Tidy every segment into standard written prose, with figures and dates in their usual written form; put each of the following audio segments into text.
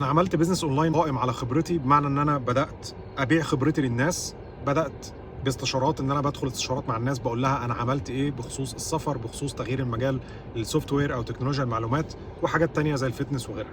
انا عملت business online قائم على خبرتي، بمعنى ان انا بدات ابيع خبرتي للناس. بدات باستشارات، ان انا بدخل استشارات مع الناس بقول لها انا عملت ايه بخصوص السفر، بخصوص تغيير المجال لل software او تكنولوجيا المعلومات، وحاجات تانية زي ال fitness وغيرها.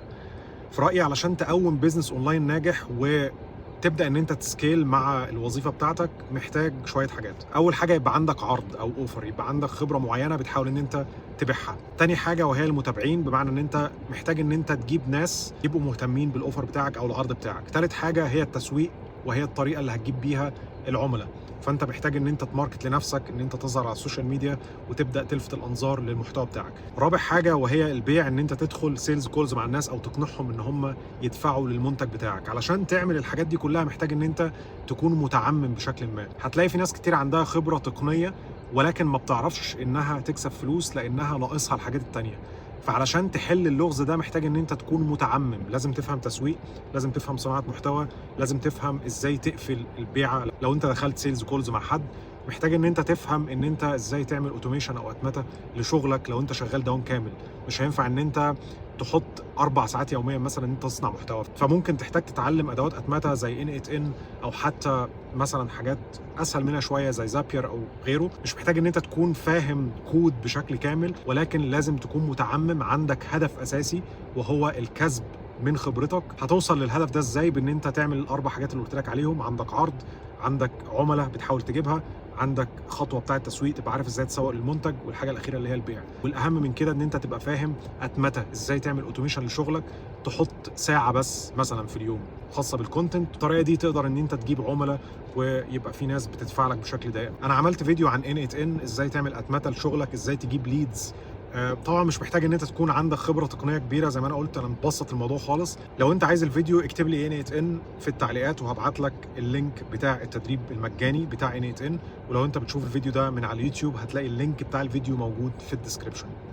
في رايي علشان تقوم business online ناجح وتبدا ان انت ت scale مع الوظيفة بتاعتك، محتاج شوية حاجات. اول حاجة يبقى عندك عرض او offer، يبقى عندك خبره معينة بتحاول ان انت تبيعها. تاني حاجة وهي المتابعين، بمعنى ان انت محتاج ان انت تجيب ناس يبقوا مهتمين بال offer بتاعك او العرض بتاعك. تالت حاجة هي التسويق، وهي الطريقة اللي هتجيب بيها العملاء. فانت محتاج ان انت ت market لنفسك، ان انت تظهر على ال social media وتبدا تلفت الانظار للمحتوى بتاعك. رابع حاجة وهي البيع، ان انت تدخل sales calls مع الناس او تقنعهم ان هم يدفعوا للمنتج بتاعك. علشان تعمل الحاجات دي كلها محتاج ان انت تكون متعمم بشكل ما. هتلاقي في ناس كتير عندها خبره تقنية ولكن ما بتعرفش انها تكسب فلوس لانها ناقصها الحاجات التانية. فعلشان تحل اللغز ده محتاج ان انت تكون متعمم، لازم تفهم تسويق، لازم تفهم صناعة محتوى، لازم تفهم ازاي تقفل البيعة لو انت دخلت sales calls مع حد، محتاج ان انت تفهم ان انت ازاي تعمل automation او اتمته لشغلك لو انت شغال دوام كامل. مش هينفع ان انت تحط 4 ساعات يوميا مثلا ان انت تصنع محتوى، فممكن تحتاج تتعلم ادوات اتمته زي n8n او حتى مثلا حاجات اسهل منها شوية زي Zapier او غيره. مش محتاج ان انت تكون فاهم كود بشكل كامل، ولكن لازم تكون متعمم، عندك هدف اساسي وهو الكسب من خبرتك. هتوصل للهدف ده ازاي؟ بان انت تعمل الاربع حاجات اللي قلت لك عليهم: عندك عرض، عندك عملاء بتحاول تجيبها، عندك خطوة بتاعه تسويق تبقى عارف ازاي تسوق للمنتج، والحاجة الاخيرة اللي هي البيع. والاهم من كده ان انت تبقى فاهم اتمته، ازاي تعمل automation لشغلك، تحط ساعة بس مثلا في اليوم خاصة بال content. الطريقة دي تقدر ان انت تجيب عملاء ويبقى في ناس بتدفع لك بشكل دائم. انا عملت فيديو عن n8n، ازاي تعمل اتمته لشغلك، ازاي تجيب leads. طبعا مش محتاج ان انت تكون عندك خبره تقنية كبيره، زي ما انا قلت انا مبسط الموضوع خالص. لو انت عايز الفيديو اكتب لي n8n في التعليقات وهبعت لك ال link بتاع التدريب المجاني بتاع n8n. ولو انت بتشوف الفيديو ده من على اليوتيوب هتلاقي ال link بتاع الفيديو موجود في ال description.